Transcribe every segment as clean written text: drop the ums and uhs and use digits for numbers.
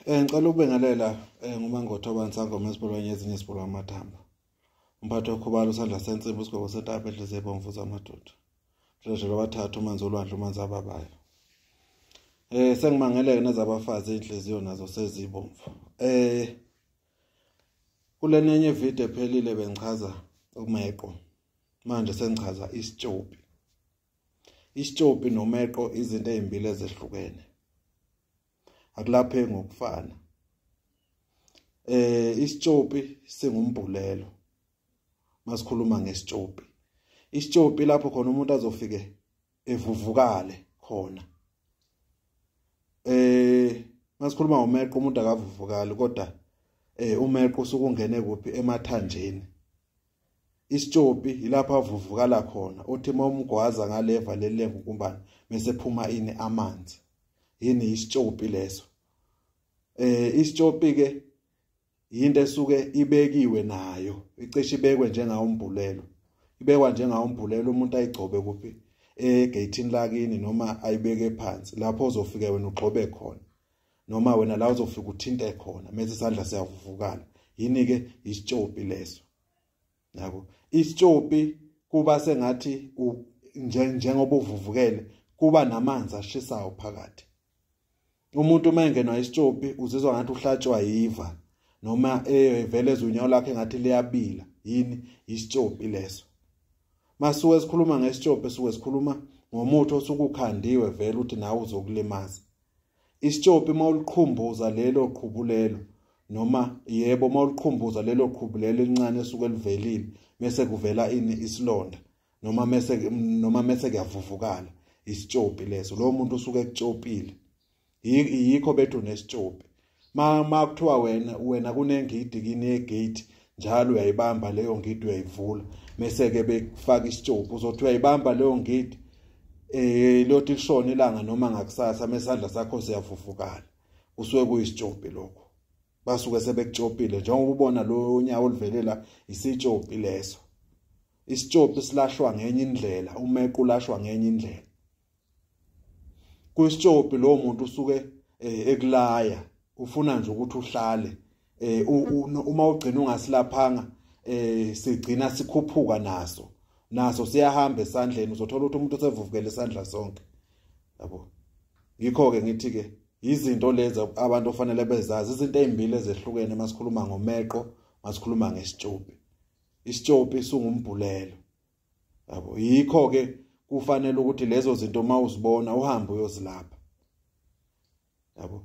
Ngicela ukubingelela nguMangotho Sangoma esibholweni ezinye esibholwa amathambo. Umphathi okhubalo usandla sensimbi isigwebo sentaba edlize ebomvu zamadoda. Mhlezelo abathathu umanzi olwandle umanzi ababayo. Sengimangeleke nezabafazi inhliziyo nazo sezibomvu. Kulenye video ephelile bengichaza umeqo. Manje sengichaza isitshopi. Isitshopi nomeqo izinto ezimbili ezehlukene. Akulapheki ngokufana. Isitshopi singumbhulelo. Masikhuluma ngesitshopi. Isitshopi lapho khona umuntu azofike evuvukale khona. Masikhuluma ngomeqo umuntu akavuvukali kodwa umeqo usukungene kuphi emathanjeni. Isitshopi ilapho avuvukala khona uthi mawumgwaza ngaleva leli lengukumbana bese phuma ini amanzi. Yini isitshopi leso? Isitshopi ke into esuke ibekiwe nayo, icishe ibekwe njengawumbhulelo. Ibekwa njengawumbhulelo umuntu ayigcobe kuphi egeyithini lakini noma ayibeke phansi lapho uzofika wena ugxobe khona noma wena la uzofika uthinte khona mase isandla siyavuvukala. Yini ke isitshopi leso? Yabo, isitshopi kuba sengathi njengoba uvuvukele kuba namanzi ashisayo phakathi. Umuntu uma engenwa isitshopi uzizwa ngathi uhlatshwa yiva noma evele ezunyawo lakhe ngathi liyabila. Yini isitshopi leso? Masuke sikhuluma ngesitshopi suke sikhuluma ngomuthi osukukhandiwe vele uthi nawe uzokulimaza. Isitshopi mawuliqhumbuza lelo qhubulelo noma yebo mawuliqhumbuza lelo qhubulelo elincane esuke livelile bese kuvela ini isilonda noma mase kuyavuvukala. Isitshopi leso, lo muntu usuke ekutshopile. Yikho bethu nesitshopi. Ma kuthiwa wena kunengidi kini yegate njalo uyayibamba leyo ngidi uyayivula bese ke bekufaka isitshopi uzothi uyayibamba leyo ngidi lothi lishona ilanga noma ngakusasa mesandla sakho siyavuvukala. Kusuke kuyisitshopi lokho. Basuke sebekutshopile njengoba ubona lo nyawo oluvelela isitshopi leso. Isitshopi silashwa ngenye indlela, umeqo ulashwa ngenye indlela. Kuyisitshopi lo muntu usuke ekulaya ufuna nje ukuthi uhlale uma ugcina ungasilaphanga sigcina sikhuphuka naso siyahamba esandleni uzothola ukuthi umuntu usevuvukele isandla sonke. Yabo, yikho ke ngithi ke izinto lezi abantu ofanele bezazi, izinto ezimbili ezehlukene masikhuluma ngomeqo masikhuluma ngesitshopi. Isitshopi sungumbhulelo. Yabo, yikho ke kufanele ukuthi lezo zinto mawuzibona uhambe uyozilapha. Yabo,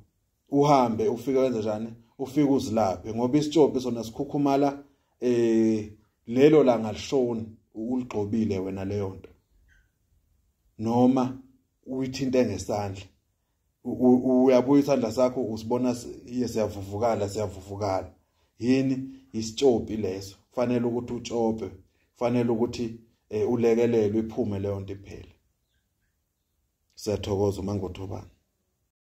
uhambe ufike wenze njani, ufike uzilaphe ngoba isitshopi sona sikhukhumala lelo langa lishoni uligxobile wena leyo nto noma uyithinte ngesandla uyabuya isandla sakho usibona siyavuvukala siyavuvukala. Yini isitshopi leso? Kufanele ukuthi utshope, kufanele ukuthi ulekelelwe iphume leyo nto iphele. Siyathokoza uMangothobana.